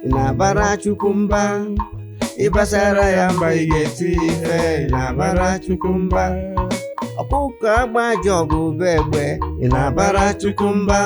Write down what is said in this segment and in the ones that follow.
Ị na-abara Chukwu mba, ịbasara ya mba, ị ga-eti ife. Ị na-abara Chukwu mba, ọkụkọ agba ajọ ọgụ bụ egbe. Ị na-abara Chukwu mba,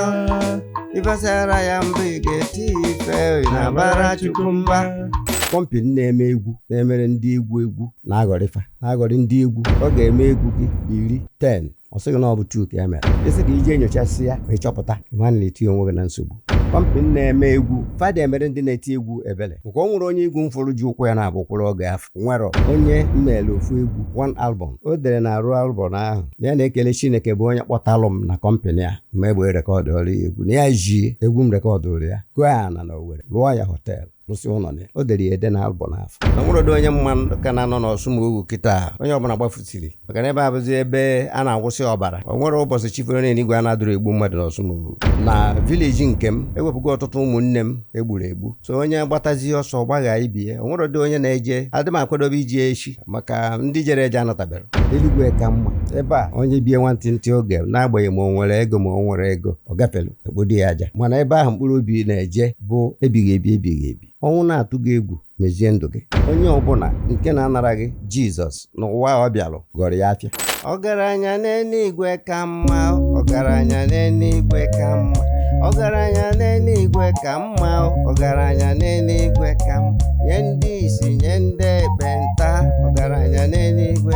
ịbasara ya mba, ị ga-eti ife. Ị na-abara Chukwu mba. Company na-eme egwu, na-emere ndị egwu egwu, na-aghọrịfa na-aghọrị ndị egwu. Ọ ga-eme egwu gị 10 10, ọ sịghị na ọ bụ 2 ka e mere. Isi ka ije nyochasị ya ka ịchọpụta ma na-eti onwe gị na nsogbu. Company na-eme egwu fada emere ndị na-eti egwu ebele nke o nwere onye egwu mfụrụ ji ụkwụ ya na-abụ kwụrụ oge afọ nwere onye mmeele ofu egwu, one album o dere na arụ album ahụ na ya na-ekele Chineke bụ onye kpọtalụ m na company a ma egbe recordụrụ ya egwu, na ya ji egwu m recordụrụ ya gụọ ana na Owerri, lụọ ya hotel, rụsị ụlọ ya. O dere ya ede na album afọ na nwere onye mma ka na-anọ n'Ọsụmogu kịta. Onye ọbụla gbafusiri maka na ebe a bụzi ebe a na-awụsị ọbara. O nwere ụbọchị chifere n'eluigwe a na-adụrụ egbu mmadụ n'Ọsụmogu. Na village nke m, ewepụgo ọtụtụ ụmụnne m egburu egbu. So onye gbatazi ọsọ gbagha ibie. O nwere ụdị onye na-eje adị m akwadobe iji echi maka ndị jere eje anatabere. Eluigwe ka mma. Ebe a onye bie nwantịntị oge, n'agbanyeghị ma o nwere ego ma o nwere ego, ọ gafelu ekpodo ya aja. Mana ebe ahụ mkpụrụ obi na-eje bụ ebighị ebi, ebighị ebi. Ọnwụ na-atụ gị egwu, mezie ndụ gị. Onye ọbụla nke na-anara gị Jizọs n'ụwa ọ bịalụ gọrọ ya afịa. Ọgaranya n'eluigwe ka mma, ọgaranya n'eluigwe ka mma, ọgaranya n'eluigwe ka mma, ọgaranya n'eluigwe ka mma. Nye ndị isi, nye ndị ekpenta, ọgaranya n'eluigwe.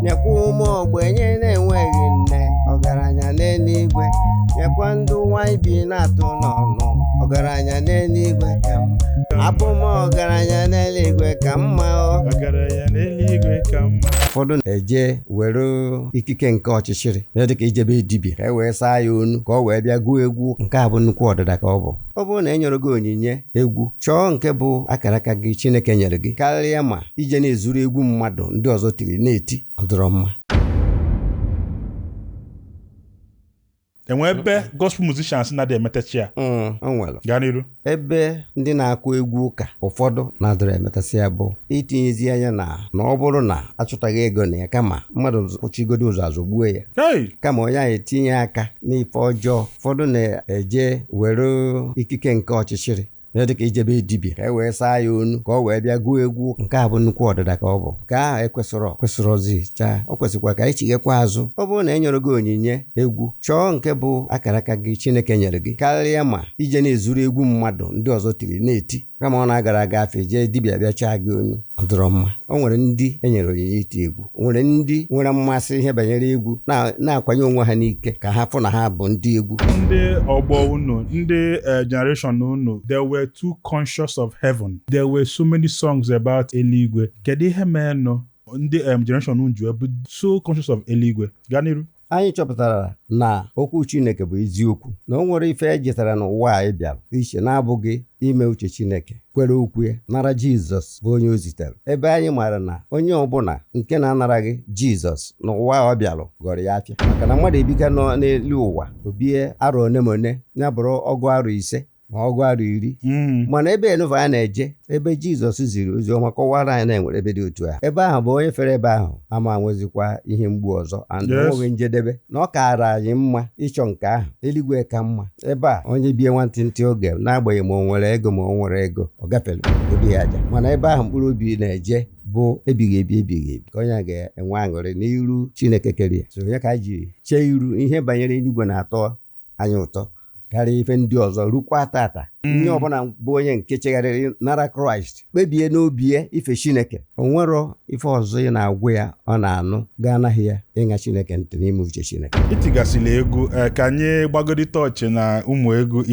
Nyekwa ụmụ ogbenye na-enweghị nne, ọgaranya n'eluigwe. Nyekwa ndị ụwa ibi na-atụ n'ọnụ, ọgaranya n'eluigwe ka mma. Abụ m ọgaranya n'eluigwe ka mma. Ọgaranya n'eluigwe ka mma. Ụfọdụ na-eje were ikike nke ọchịchịrị na dịka ijebe dibịa ka e wee saa ya onu ka ọ wee bịa gụọ egwu. Nke a bụ nnukwu ọdịda ka ọ bụ. Ọ bụrụ na e nyere gị onyinye egwu, chọọ nke bụ akara aka gị Chineke nyere gị karịa ma ije na-ezuru egwu mmadụ ndị ọzọ tiri na-eti. Ọ dịrọ mma. Enwe ebe gospel musicians na-adị emetechi ya? O nwere. Gaa n'iru. Ebe ndị na-akụ egwu ụka ụfọdụ na-adịrị emetasị ya bụ itinyezi anya na ọ bụrụ na achụtaghị ego na ya, kama mmadụ kwụchigodo ụzọ azọgbuo ya. Hey! Kama onye ahụ etinye aka n'ife ọjọọ. Ụfọdụ na-eje were ikike nke ọchịchịrị na dịka ijebe dibịa ka e wee saa ya onu ka ọ wee bịa gụọ egwu. Nke a bụ nnukwu ọdịda ka ọ bụ. Nke ahụ ekwesịrọ kwesịrọzi chaa. O kwesịkwa ka anyị chighekwa azụ. Ọ bụrụ na e nyere gị onyinye egwu, chọọ nke bụ akara aka gị Chineke nyere gị karịa ma ije na-ezuru egwu mmadụ ndị ọzọ tiri na-eti. Kama ọ na-agara aga afọ jee dibịa bịa chaa gị onu. Ọ dịrọ mma. O nwere ndị e nyere onyinye iti egwu, nwere ndị nwere mmasị ihe banyere egwu na-akwanye onwe ha n'ike ka ha fụ na ha bụ ndị egwu. Ndị ọgbọ unu, ndị generation unu, they were too conscious of heaven. There were so many songs about eluigwe. Kedu ihe menụ ndị generation unu ji wee bụ so conscious of eluigwe? Gaa n'iru. Anyị chọpụtara na okwu Chineke bụ eziokwu, na o nwere ife ejetara n'ụwa anyị bịara iche na-abụghị ime uche Chineke, kwere okwu ya, nara Jizọs bụ onye o zitere. Ebe anyị maara na onye ọbụla nke na-anaraghị Jizọs n'ụwa ọ bịalụ gọrọ ya afịa, maka na mmadụ ebika nọ n'elu ụwa obie arọ one ma one, ya bụrụ 50 ma 20. Mana ebe enuva a na-eje, ebe Jizọs ziri ozi ọma kọwara anyị na enwere ebe dị otu a, ebe ahụ bụ onye fere ebe ahụ ama nwezikwa ihe mgbu ọzọ and onweghị njedebe, na ọ kaara anyị mma ịchọ nke ahụ. Eluigwe ka mma. Ebe a onye bie nwantịntị oge, n'agbanyeghị ma o nwere ego ma o nwere ego, ọ gafere obodo ya aja. Mana ebe ahụ mkpụrụ obi na-eje bụ ebighị ebi, ebighị ebi, ka onye a ga-enwe aṅụrị n'iru Chineke kere ya. So ya ka anyị ji chee iru ihe banyere eluigwe na-atọ anyị ụtọ karịa ife ndị ọzọ rukwa tata. Onye ọbụla bụ onye nke chegharịrị nara Kraịst, kpebie n'obi ya ife Chineke, o nwero ife ọzọ ị na-agwụ ya ọ na-anụ ga-anaghị ya ịṅa Chineke ntị n'ime uche Chineke. Itigasịla egwu, ka anyị gbagodi tọọchị na ụmụ egwu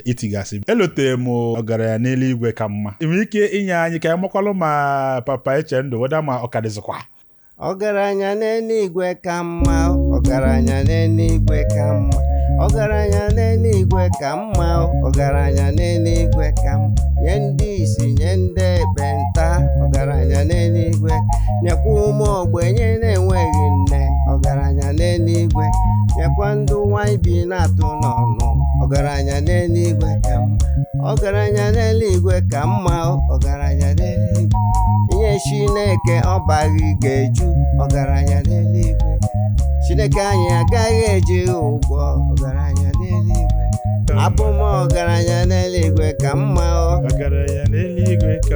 itigasị. Elotere m ọgaranya n'eluigwe ka mma. Ị nwere ike inye anyị ka anyị makwalụ ma Papa Echendu weda ma ọ ka dịzikwa? Ọgaranya n'eluigwe ka mma, ọgaranya n'eluigwe ka mma, ọgaranya n'eluigwe ka mma, ọgaranya n'eluigwe ka mma. Nye ndị isi, nye ndị ekpenta, ọgaranya n'eluigwe. Nyekwa ụmụ ogbenye na-enweghị nne, ọgaranya n'eluigwe. Nyekwa ndị ụwa ibi na-atụ n'ọnụ, ọgaranya n'eluigwe ka mma, ọgaranya n'eluigwe ka mma, ọgaranya n'eluigwe. Ihe Chineke ọbaghị ga-eju, ọgaranya n'eluigwe. Chineke anyị agaghị eji ụgwọ, ọgaranya n'eluigwe. Abụ m ọgaranya n'eluigwe ka mma. Ọgaranya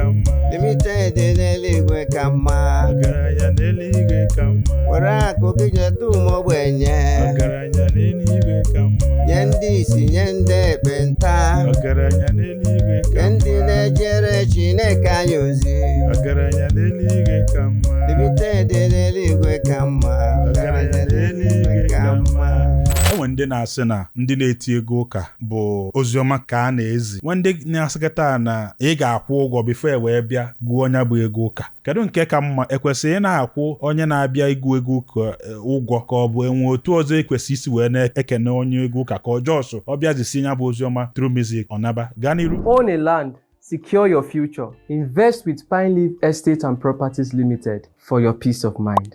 ka mma. Limited n'eluigwe ka mma. Ọgaranya n'eluigwe ka mma. Were akụ gị nyetụ ụmụ ogbenye. Ọgaranya n'eluigwe ka mma. Nye ndị isi, nye ndị ekpenta. Ọgaranya n'eluigwe ka Nye ndị mma. na-ejere Chineke anyị ozi. Ọgaranya n'eluigwe ka mma. Limited n'eluigwe ka mma. Ọgaranya n'eluigwe ka mma. Enwe ndị na-asị na ndị na-eti ego ụka bụ oziọma ka a na-ezi, nwe ndị na-asịkọta na ị ga-akwụ ụgwọ before e wee bịa gụọ onye bụ ego ụka. Kedu nke ka mma? Ekwesịghị ị na-akwụ onye na-abịa ịgụ ego ụka ụgwọ, ka ọ bụ enwe otu ọzọ ekwesị isi wee na-ekene onye egwu ụka, ka ọ just ọ bịazisi ya bụ oziọma through music ọ naba gaa n'iru? Own a land, secure your future. Invest with Pine Leaf Estate and Properties Limited for your peace of mind.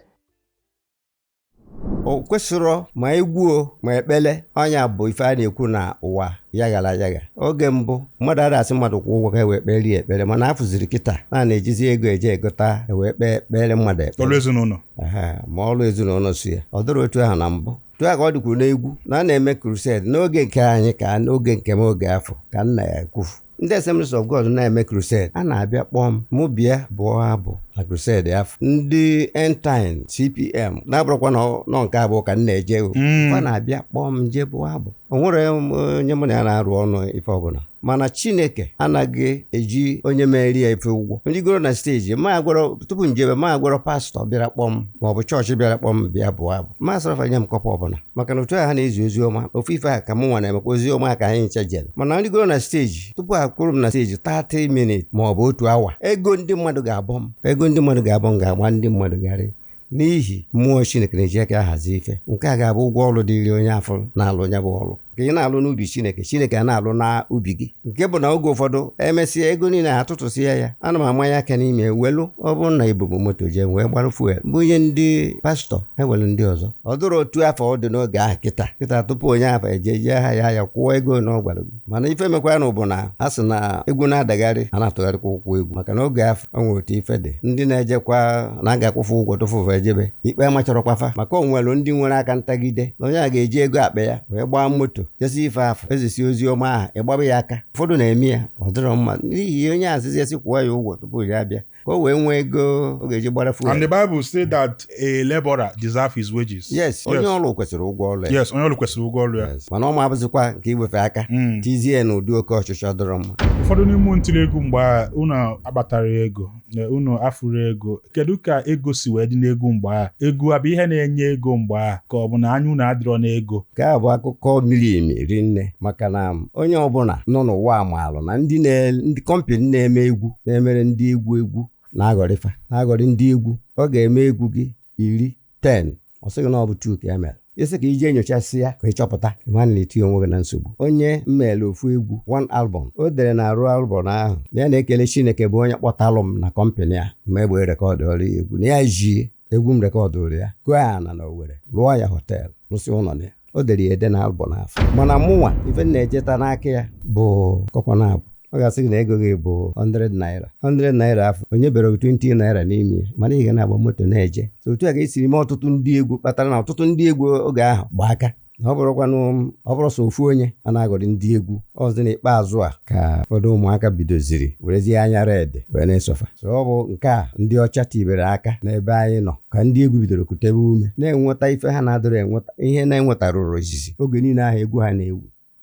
O kwesịrọ ma egwuo ma ekpele ọnya bụ ife a na-ekwu na ụwa ya gara ayaga. Oge mbụ, mmadụ ada asị mmadụ kwụ ụgwọ ka e wee kpere ya ekpere, mana afụziri kịta na na-ejizi ego eje egota ewee kpee ekpere mmadụ ọrụ ekpere ezinụlọ. Aha, ma ọrụ ezinụlọ si ya ọ dịrị otu ahụ na mbụ. Otu a ka ọ dịkwu n'egwu na a na-eme crusade n'oge nke anyị, ka n'oge nke m, oge afọ ka nna ya ekwufu, ndị Assemblies of God na-eme crusade, a na-abịa kpọọ m, mụ bịa bụọ abụ na crusade afọ. Ndị End Time CPM na-abụrụkwa na nọ nke abụọ ka m na-eje o. Fa na-abịa kpọọ m jee bụọ abụ. O nwere onye mụ na ya na-arụ ọnụ ife ọbụla, mana Chineke anaghị eji onye meri ya ife ụgwọ. Ndị goro na stage ma agwọrọ tupu njebe, ma agwọrọ pastọ bịara kpọọ m maọbụ chọọchị bịara kpọọ m bịa bụọ abụ, ma asọrọfa nye m kọpa ọbụla, maka na otu a ha na-ezi ozi ọma, ofu ife a ka mụ nwa na-emekwa ozi ọma ka anyị nche jere. Mana ndị goro na stage, tupu a kwụrụ m na stage 30 minutes maọbụ otu awa, ego ndị mmadụ ga-abọ m, ego ndị mmadụ ga-abọ m ga-agba ndị mmadụ garị, n'ihi mmụọ Chineke na-eji aka ahazi ife. Nke a ga-abụ ụgwọ ọrụ dịrị onye afọ na-alụ onye bụ ọrụ ka ị na-alụ n'ubi Chineke, Chineke a na-alụ n'ubi gị, nke bụ na oge ụfọdụ emesịa ego niile atụtụsịa ya, ana m amanye aka n'ime welu. Ọ bụrụ na ibubu moto jee wee gbara fuel bụ ihe ndị pastọ ewelu ndị ọzọ, ọ dụrụ otu afọ ọ dị n'oge ahụ. Kịta kịta, tupu onye afọ eje jee ha ya ya kwụọ ego na ọ gwara gị. Mana ife mekwa na bụ na a sị na egwu na-adagharị, a na-atụgharịkwa ụkwụ egwu, maka na oge afọ o nwere otu ife dị, ndị na-ejekwa na-aga akwụfụ ụgwọ tụfụfụ ejebe ikpe amachọrọkwafa, maka o nwere ndị nwere aka ntagide na onye a ga-eji ego akpa ya wee gbaa moto jesi ife afọ ezisi ozi ọma ahụ ịgbaba ya aka. Ụfọdụ na-eme ya, ọ dịrọ mma, n'ihi onye azịza esi kwụọ ya ụgwọ tupu ya abịa ka o wee nwee ego ọ ga-eji gbara fuel. And the Bible say that a laborer deserves his wages. Yes, onye ọrụ kwesịrị ụgwọ ọrụ ya. Yes, onye ọrụ kwesịrị ụgwọ ọrụ ya. Yes. Mana ọ ma abụzikwa nke iwefe aka tizie n'ụdị oke ọchịchọ dịrọ mma. Ụfọdụ n'ime ntiri egwu mgbe a, unu akpatara ego na unu afụrụ ego, kedu ka ego si wee dị n'egwu mgbe a? Ego abụ ihe na-enye ego mgbe a, ka ọ bụ na anya unu adịrọ n'ego? Nke a bụ akụkọ miri emi rinne, maka na onye ọbụla nọ n'ụwa maalụ na ndị company na-eme egwu na-emere ndị egwu egwu na-aghọrịfa na-aghọrị ndị egwu. Ọ ga-eme egwu gị 10 10, ọ sịghị na ọ bụ 2 ka e mere isi ka ije nyochasị ya ka ị chọpụta ma na etinye onwe gị na nsogbu. Onye mmele ofu egwu one album o dere na arụ album ahụ na ya na-ekele Chineke bụ onye kpọtalụ m na company a ma egbe record ọrụ ya egwu, na ya ji egwu m recordụrụ ya gụọ ana na Owerri, rụọ ya hotel, rụsị ụlọ na ya. O dere ya ede na album afọ. Mana mụnwa, ife m na-echeta n'aka ya bụ kọkwana abụ ọ ga-asị gị na ego gị bụ 100 naira, 100 naira afọ onye bere gị 20 naira n'ime ya, mana ị ga na-agba moto na-eje. So otu a ka esiri mee ọtụtụ ndị egwu kpatara na ọtụtụ ndị egwu oge ahụ gba aka na ọ bụrụkwanụ ọ bụrụ sọ ofu onye a na-agọrị ndị egwu ọzọ. N'ikpeazụ a ka ụfọdụ ụmụaka bidoziri werezie anya red wee na-esofa. So ọ bụ nke a ndị ọcha tibere aka n'ebe anyị nọ ka ndị egwu bidoro kutebe ume na-enweta ife ha na-adịrị enweta, ihe na-enwetarụrụ izizi oge niile ahụ egwu ha na-ewu.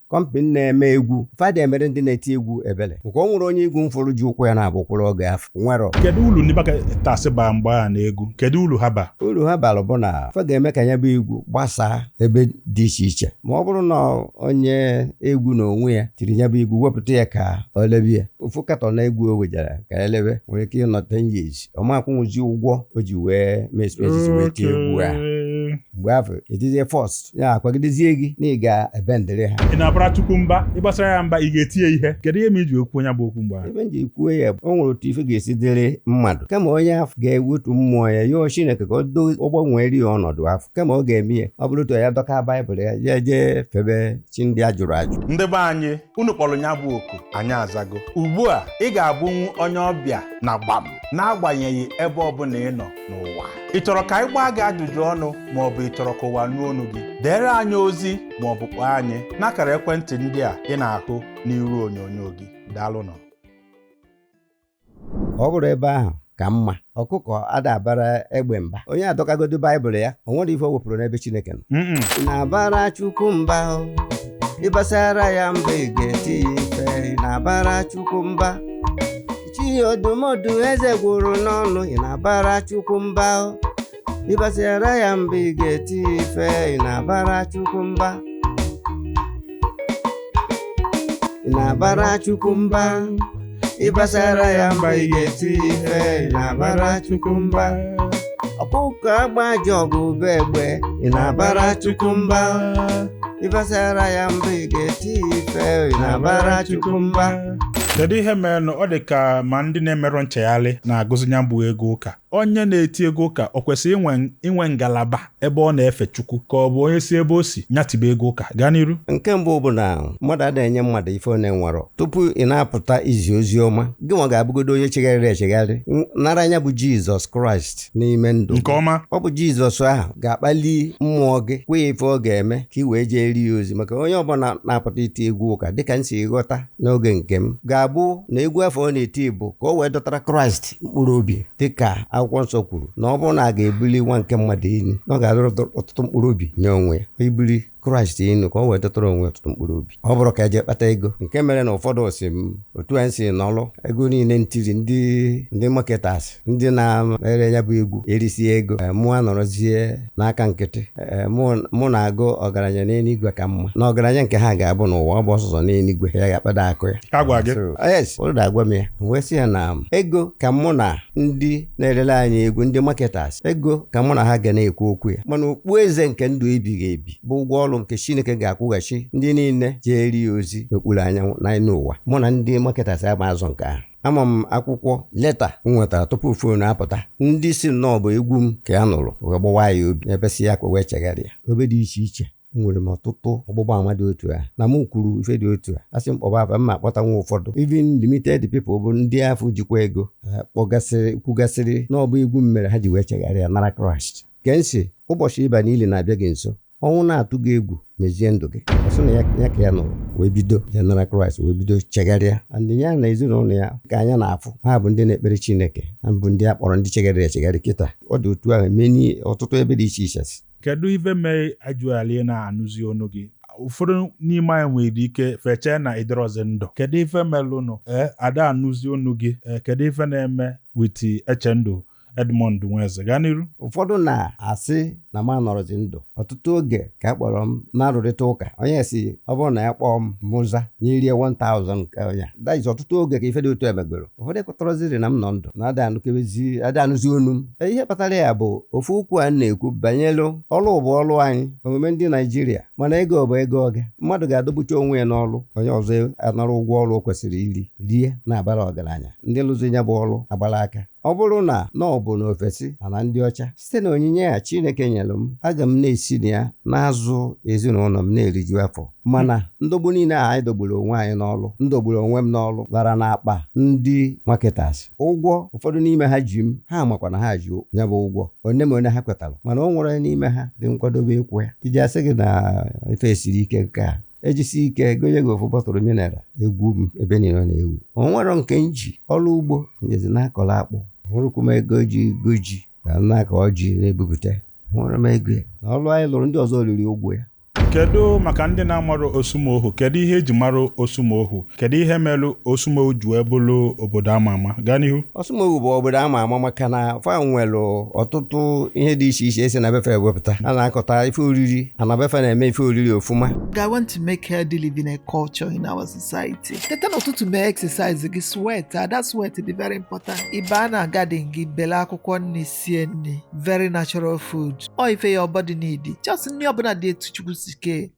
Company na-eme egwu fada emere ndị na-eti egwu ebele nke o nwere onye egwu mfụrụ ji ụkwụ ya na-abụ kwụrụ oge afọ nwere. Kedu uru ndị marketers ba mgbe a na egwu? Kedu uru ha ba? Uru ha bara bụ na fa ga-eme ka ya bụ egwu gbasaa ebe dị iche iche, ma ọ bụrụ na onye egwu na onwe ya tiri ya bụ egwu wepụta ya ka ọ lebe ya ofu carton na egwu o wejara ka elebe nwere ike ịnọ 10 years, ọ ma akwụnwụzi ụgwọ o ji wee mee expenses wee tie egwu a. Mgbe afọ etizie first ya akwagidezie gị na ị ga-ebendịrị ha. Ị na-abara Chukwu mba, ịgbasara ya mba, ị ga-etinye ihe. Kedu ihe ma iji okwu onye bụ okwu mgbe ahụ? Ebe m ji kwuo ya, o nwere otu ife ga-esi dịrị mmadụ, kama onye afọ ga-ewetu mmụọ ya yọọ Chineke ka ọ gbanwere ya ọnọdụ afọ, kama ọ ga-eme ya ọ bụrụ otu ya dọka Baịbụl ya ya jee febe chi ndị a jụrụ ajụ. Ndị be anyị, unu kpọrọ ya bụ oku, anyị azago. Ugbu a ị ga-abụnwu onye ọbịa na Gbam, n'agbanyeghị ebe ọbụla ị nọ n'ụwa. Ị chọrọ ka anyị gbaa gị ajụjụ ọnụ ma ọ bụ ị chọrọ ka ụwa nụ ọnụ gị, dere anyị ozi ma ọ bụ kpọọ anyị n'akara ekwentị ndị a ị na-ahụ n'iru onyonyo gị. Daalụnụ. Ọ bụrụ ebe ahụ ka mma, ọkụkọ ada abara egbe mba. Onye adọkagodo Baịbụl ya, o nwere ife o wepụrụ n'ebe Chineke nọ. Ị na-abara Chukwu mba o, ịbasara ya mba ị ga-eti ya ife. Ị na-abara Chukwu mba, chi odumodu eze gwụrụ n'ọnụ. Ị na-abara Chukwu mba o, ịbasara ya mba ị ga-eti ya ife. Ị na-abara Chukwu mba, ị na-abara Chukwu mba, ịbasara ya mba ị ga-eti ya ife. Ị na-abara Chukwu mba, ọkụkọ agba ajọ ọgụ bụ egbe. Ị na-abara Chukwu mba, ịbasara ya mba ị ga-eti ya ife. Ị na-abara Chukwu mba. Kedu ihe merenụ ọ dị ka ma ndị na-emerụ nchegharị na-agụzi ya bụ ego ụka? Onye na-eti ego ụka ọ kwesịrị inwe ngalaba ebe ọ na-efe Chukwu, ka ọ bụ onye si ebe o si nyatibe ego ụka? Gaa n'iru. Nke mbụ bụ na mmadụ adịghị enye mmadụ ife ọ na-enwerọ. Tupu ị na-apụta izi ozi ọma, gị nwa ga-abụgodo onye chegharịrị echegharị, nara anya bụ Jizọs Kraịst n'ime ndụ. Nke ọma. Ọ bụ Jizọs ahụ ga-akpali mmụọ gị kwe ife ọ ga-eme ka ị wee jee rie ozi, maka onye ọbụla na-apụta iti egwu ụka, dịka m si ghọta n'oge nke m, ga-abụ na egwu afọ ọ na-eti bụ ka o wee dọtara Kraịst mkpụrụ obi, dịka akwụkwọ nsọ kwuru na ọ bụrụ na a ga-ebuli nwa nke mmadụ elu, na ọ ga-adọrọ ọtụtụ mkpụrụ obi nye onwe ya. Ibuli Kraịst elu ka ọ wee dọtara onwe ọtụtụ mkpụrụ obi, ọ bụrụ ka eje kpata ego. Nke mere na ụfọdụ si m otu a si n'ọlụ ego niile ntiri ndị marketers, ndị na-ere ya bụ egwu erisie ego, mụ anọrọzie n'aka nkịtị. Mụ na-agụ ọgaranya n'eluigwe ka mma, na ọgaranya nke ha ga-abụ n'ụwa, ọ bụ ọsọsọ n'eluigwe ya ga-akpado akụ ya. Agwa gị. Yes, ụlọ agwa m ya, wee sị ya na ego ka mụ na ndị na-erere anyị egwu, ndị marketers, ego ka mụ na ha ga na-ekwu okwu ya, mana okpueze nke ndụ ebighị ebi bụ ụgwọ ọrụ nke Chineke ga-akwụghachi ndị niile jee ya ozi n'okpuru anyanwụ na n'ụwa. Mụ na ndị marketers agba azụ nke ahụ. Ama m akwụkwọ leta m nwetara tupu foonu apụta, ndị si nnọọ bụ egwu m ka ya nụrụ wee gbawa ya obi, ebesị ya ka wee chegharị ya. Obe dị iche iche enwere m ọtụtụ ọgbụgba ama dị otu a na m kwuru ife dị otu a, asị m kpọba afa mma akpọtanwa ụfọdụ, even limited people bụ ndị afọ jikwa ego kpọgasịrị kwugasịrị na ọ bụ egwu m mere ha ji wee chegharị ya nara Kraịst. Kensi ụbọchị ịba n'ili na-abịa gị nso, ọnwụ na-atụ gị egwu, mezie ndụ gị. Ọ sị na ya ka ya nụrụ wee bido ya nara Kraịst, wee bido chegharịa. Ndị ya na ezinụlọ ya ka anya na-afụ ha bụ ndị na-ekpere Chineke, ha bụ ndị a kpọrọ ndị chegharịrị echegharị kịta. Ọ dị otu ahụ eme ọtụtụ ebe dị iche iche. Kedu ife mee ajụghalị na-anụzi ọnụ gị? Ụfọdụ n'ime anyị nwere ike fechee na ịdịrọzi ndụ. Kedu ife melụnụ ada anụzi ọnụ gị? Kedu ife na-eme with Echendụ Edmond Nweze? Gaa n'iru. Ụfọdụ na-asị na m anọrọzi ndụ. Ọtụtụ oge ka a kpọrọ m na-arụrịta ụka, onye si ọ bụrụ na ya kpọọ m mụza nyerie 1000 nke onye daiz. Ọtụtụ oge ka ife dị otu emegoro, ụfọdụ ekwetọrọziri na m nọ ndụ na ada anụzi onu m. Ihe kpatara ya bụ ofu okwu a na-ekwu banyelu ọlụ bụ ọlụ anyị, omume ndị Naijiria, mana ego bụ ego oge mmadụ ga-adọgbucha onwe ya n'ọlụ, onye ọzọ anara ụgwọ ọlụ o kwesịrị iri rie na-abara ọgaranya. Ndị lụzi ya bụ ọlụ agbara aka. Ọ bụrụ na ọ bụ n'ofesi na ndị ọcha, site na onyinye a Chineke nyere m, aga m na-esi na ya na-azụ ezinụlọ m na-eriju afọ. Mana ndọgbu niile a anyị dọgburu onwe anyị n'ọlụ, m dọgburu onwe m n'ọlụ, lara n'akpa ndị marketers. Ụgwọ ụfọdụ n'ime ha ji m, ha makwa na ha ji ya bụ ụgwọ one ma one ha kwetara, mana o nwere n'ime ha dị nkwadobe ịkwụ ya. Iji asị gị na ife siri ike nke a, ejisi ike gonye gị ofu bọtụlụ mineral, egwu m ebe niile na-ewu. O nwere nke m ji ọrụ ugbo njezi na-akọrọ akpụ, hụrụkwu m ego ji goji na na-akọ ọjị na-ebupụta, hụrụ m ego na ọrụ anyị lụrụ ndị ọzọ riri ụgwọ ya. Kedu maka ndị na-amarụ Osumohu? Kedu ihe eji marụ Osumohu? Kedu ihe merụ Osumohu ji wee bụrụ obodo ama ama? Gaa n'ihu. Osumohu bụ obodo ama ama maka na fa nwere ọtụtụ ihe dị iche iche esi na befe ewepụta. A na-akọta ife oriri, ana befe na-eme ife oriri ofuma. I want to make healthy living a culture in our society. Teta n'ụtụtụ mee exercise gị, sweat, that sweat dị very important. Ị baa na garden gị bele akwụkwọ nri, sie nri, very natural food. Ọ ife your body need. Just nri ọbụla dị etu Chukwu si kee.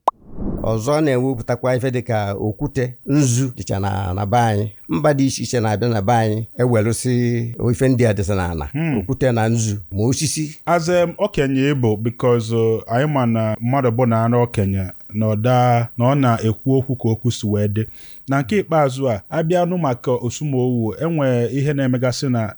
Ọzọ na-ewepụtakwa ife dịka okwute, nzu dịcha na be anyị. Mba dị iche iche na-abịa na be anyị ewelụsị ife ndị a dịcha n'ala, okwute na nzu ma osisi. As okenye ịbụ, because anyị ma na mmadụ bụ na anụ okenye na ọda na ọ na-ekwu okwu ka okwu si wee dị. Na nke ikpeazụ a abịanụ maka Osumowu, enwee ihe na-emegasị na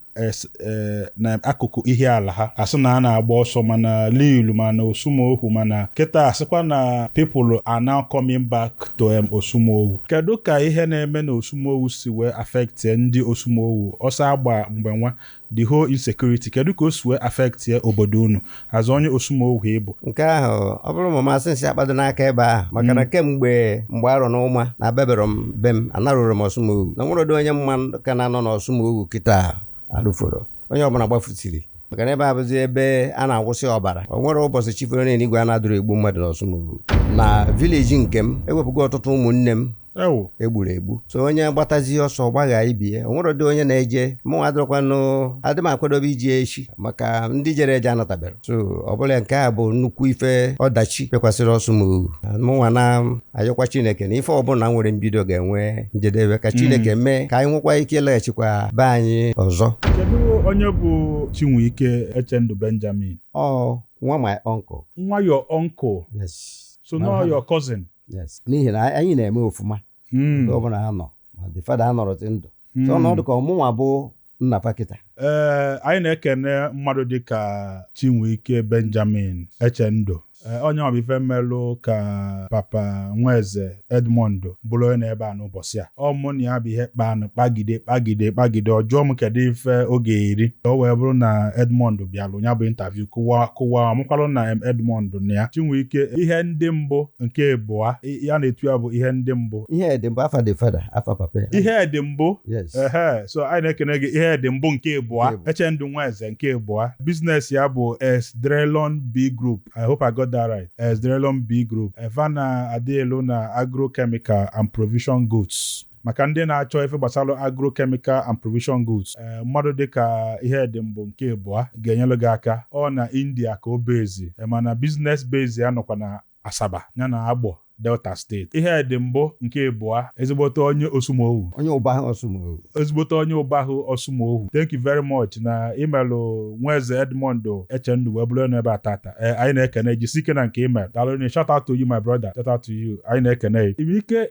na akụkụ ihe ala ha, asị na a na-agba ọsọ mana Lilu mana Osumohu, mana kịta asịkwa na people are now coming back to Osumowu. Kedu ka ihe na-eme na Osumowu si wee wee affect ndị Osumowu ọsọ agba mgbe nwa, the whole insecurity, kedu ka o si wee affect obodo unu azụ onye Osumowu ịbụ? Nke ahụ, ọ bụrụ ma masị nsị akpado n'aka ebe ahụ, maka na kemgbe mgbe arọ na ụma na abebere m be m, anarụrụ m Ọsụmowu na nweredo onye mma ka na-anọ n'Ọsụmowu kịta arụforo. Onye ọbụla gbafusiri, maka na ebe a bụzi ebe a na-awụsị ọbara. O nwere ụbọchị chifere n'eluigwe a na-adụrụ egbu mmadụ n'Ọsụmowu. Na village nke m, ewepụgo ọtụtụ ụmụnne m Ewo. egburu egbu. So onye gbatazi ọsọ gbagha ibie, o nwere ụdị onye na-eje mụnwa adịrọkwanụ, adị m akwadobe iji echi, maka ndị jere eje anatabere. So ọ bụla nke a bụ nnukwu ife ọdachi bịakwasịrị Ọsụmowu. Mụnwa na-ayọkwa Chineke na ife ọbụla nwere mbido ga-enwe njedebe, ka Chineke mee ka anyị nwekwa ike ịlaghachikwa be anyị ọzọ. Kedu onye bụ Chinwike Echendu Benjamin? Ọ nwa my uncle. Nwa your uncle? Yes. So now your cousin? Yes, n'ihi na anyị na-eme ofụma mgbe ọbụla ha nọ, ma the father anọrọzi ndụ, so ọnọdụ ka ọmụnwa bụ nna fakịta. Ee, anyị na-ekene mmadụ dịka Chinwike Benjamin Echendu. Ee, onye ọ bụ ife mmelụ ka Papa Nweze Edmond bụrụ onye na-ebe a n'ụbọchị a. Ọ mụ na ya bụ ihe kpanụ kpagide kpagide kpagide, ọ jụọ m kedu ife oge eri o wee bụrụ na Edmond bịalụ ya bụ interview kụwa kụwa amụkwalụ na Edmond na ya Chinwike ihe ndị mbụ nke ịbụa ya na-etu ya bụ ihe ndị mbụ. Ihe dị mbụ, afa the father, afa papa ya. Ihe dị mbụ. Yes. Ehe, so anyị na-ekene gị, ihe dị mbụ nke ịbụa. Nke ịbụa. Echendu Nweze nke ịbụa, business ya bụ Esdrelon B Group. I hope I got that right. Esdrelon B Group Evana Adielu na agrochemical and provision goods, maka ndị na-achọ ife gbasara agrochemical and provision goods. Ee, mmadụ dịka ihe dị mbụ nke ịbụa ga-enyere gị aka. Ọ na India ka o bezi, mana business base ya nọkwa na Asaba ya na Agbọ, Delta State. Ihe dị mbụ nke ịbụa, ezigbote onye Osumowu. Onye ụba Ọsụmowu. Ezigbote onye ụbahụ Ọsụmohu, thank you very much na imelụ Nweze Edmond Echendu wee bụrụ onye ebe a tata. Ee, anyị na-ekene, jisi ike na nke email. Daalụ rinne. Shout out to you, my brother, shout out to you. Anyị na-ekene gị. Ị nwere ike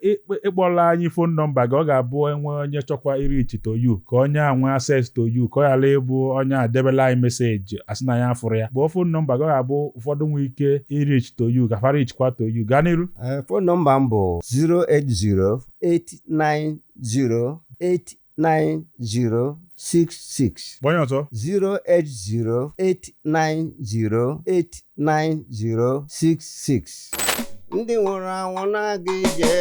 ịkpọrọ anyị phone number gị? Ọ ga-abụ enwe onye chọkwa ireach to you, ka onye a nwee access to you, ka ọ ghara ịbụ onye a debela anyị message asị na ya afụrụ ya. Kpọọ phone number gị, ọ ga-abụ ụfọdụ nwee ike ireach to you, ka fa reachkwa to you. Gaa n'iru. Phone number m bụ 08089089066. Gbanye ọzọ. 08089089066. Ndị nwụrụ anwụ na-aga ije.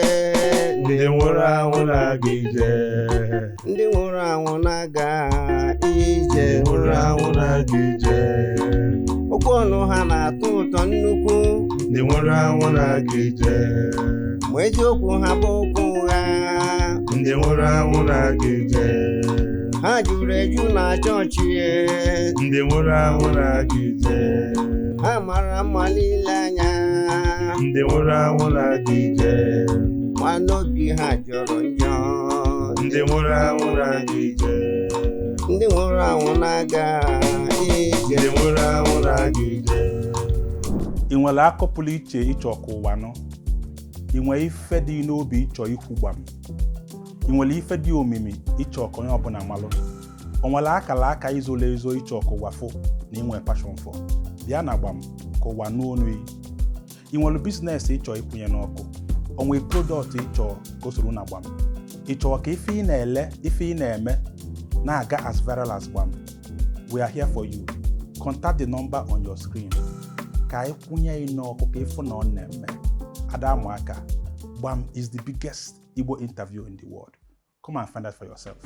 Ndị nwụrụ anwụ na-aga ije. Ndị nwụrụ anwụ na-aga ije. Ndị nwụrụ anwụ na-aga ije. Okwu ọnụ ha na-atọ ụtọ nnukwu. Ndị nwụrụ anwụ na-aga ije. Ma eziokwu ha bụ okwu ụgha. Ndị nwụrụ anwụ na-aga ije. Ha juru eju na chọọchị. Ndị nwụrụ anwụ na-aga ije. Ha mara mma niile anya. Ndị nwụrụ anwụ na-aga ije. Ma n'obi ha jọrọ njọ. Ndị nwụrụ anwụ na-aga ije. Ndị nwụrụ anwụ na-aga ije. Ndị nwụrụ anwụ na-aga ije. Ị nwere akọ pụrụ iche ịchọ ka ụwa nụ? Ị nwere ife dị n'obi ịchọ ikwu gbam? Ị nwere ife dị omimi ịchọ ka onye ọbụla malụ? O nwere akara aka izolo ezo ịchọ ka ụwa fụ na inwe passion for? Bịa na Gbam ka ụwa nụ onu yi. Ị nwere business ịchọ ịkwụnye n'ọkụ? O nwere product ịchọ ka o soro na Gbam? Ị chọrọ ka ife ị na-ele, ife ị na-eme na-aga as viral as Gbam? We are here for you. Contact the number on your screen ka anyị kwụnye ị n'ọkụ ka ịfụ na ọ na-eme. Ada aka, Gbam is the biggest Igbo interview in the world. Come and find out for yourself.